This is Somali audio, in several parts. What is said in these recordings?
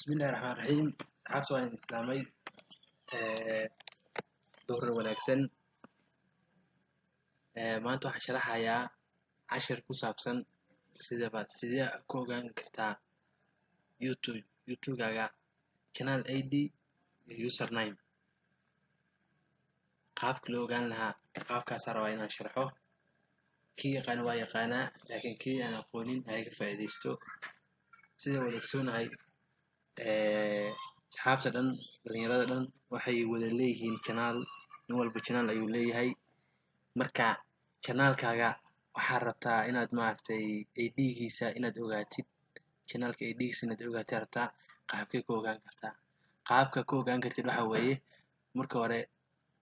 Bismillahi raxmaani raxiim. Asxaabta, waan idin islaamay. Duhur wanaagsan. Maanta waxaan sharaxayaa cashir ku saabsan sidabaad sidee ku ogaan kartaa YouTube-gaaga channel ID iyo username, qaabka loo ogaan lahaa. Qaabkaasaan rabaa inaan sharxo. Kii yaqaan waa yaqaanaa, laakiin kii aan aqoonin ha iga faa'iidaysto. Sida wada ogsoonahay, asxaabta dhan, dhalinyarada dhan waxay wada leeyihiin channel. Nin walba channel ayuu leeyahay. Marka channelkaaga waxaad rabtaa inaad, maaragtay, ID-giisa inaad ogaatid. Channelka ID-giisa inaad ogaatid rabtaa. Qaabkee ku ogaan kartaa? Qaabka ku ogaan kartid waxa weeye, marka hore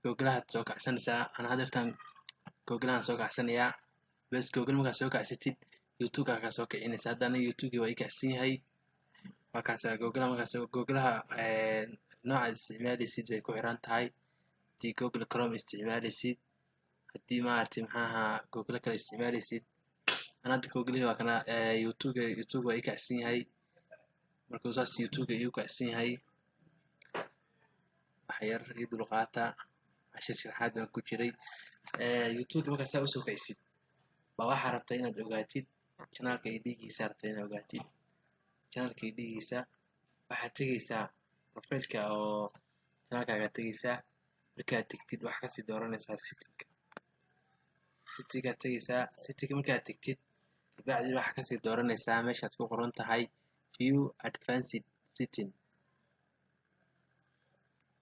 Googlahaad soo kacsanaysaa. Ana hadeertan Googlahan soo kacsanayaa. Bes, Google markaad soo kacsatid, YouTube-kaa kaa soo kicinaysa. Hadda aniga YouTube-kii waa ii kacsan yahay, waa kaasa. Googlaha markaas, Googlaha noocaad isticmaalaysid bay ku xiran tahay. Haddii Google Chrome isticmaalaysid, haddii, maaragtay, maxaa ahaa, Google kale isticmaalaysid. Ana hadda Googlihii waa kana. YouTube waa ii kacsan yahay. Markuu saas YouTube iigu kacsan yahay, wax yar ii dulqaata, cashir sharaxaad baan ku jiray. YouTube markaa saa usoo kicisid baa waxaa rabtaa inaad ogaatid channelka ID-giisa. Rabtaa inaad ogaatid channelka ID-giisa, waxaad tegeysaa profileka oo channelkaaga tegeysaa. Markaad tegtid, waxaa kasii dooranaysaa setting. Settingaad tegeysaa. Setting markaad tegtid kabacdi, waxaa kasii dooranaysaa meeshaad ku qoran tahay "View advanced setting".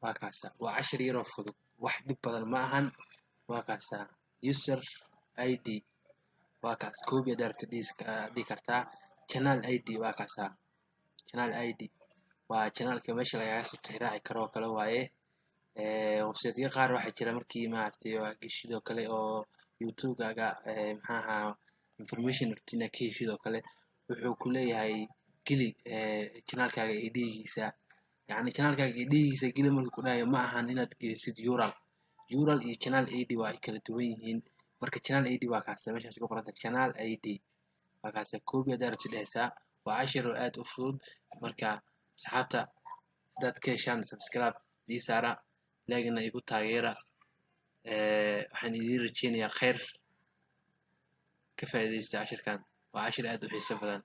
Waa kaasa. Waa cashir yaroo fudud, wax dhib badan ma ahan. Waa kaasa user ID, waa kaas. Copy haddaad rabtid dhihi kartaa. Channel ID waa kaasa. Channel ID waa channelka meesha lagaga soo tixraaci karo oo kale waaye. Website-yo qaar waxaa jira markii, maaragtay, waa geshid oo kale oo YouTube-gaaga, maxaa ahaa, information rabtid inaad ka heshid oo kale, wuxuu ku leeyahay geli channelkaaga ID-giisa. Yacni channelkaaga ID-giisa geli markuu ku dhahayo, ma ahan inaad gelisid URL. URL iyo channel ID waa ay kala duwan yihiin. Marka channel ID waa kaasa, meeshaas ku qoranta channel ID waa kaasa. Copy haddaad rabtid dhehaysaa. Waa cashir oo aad u fudud. Marka asxaabta, haddaad ka heshaan, subscribe ii saara, like-na igu taageera. Waxaan idiin rajeynayaa khayr. Ka faa'iidaysta cashirkan, waa cashir aad u xiiso badan.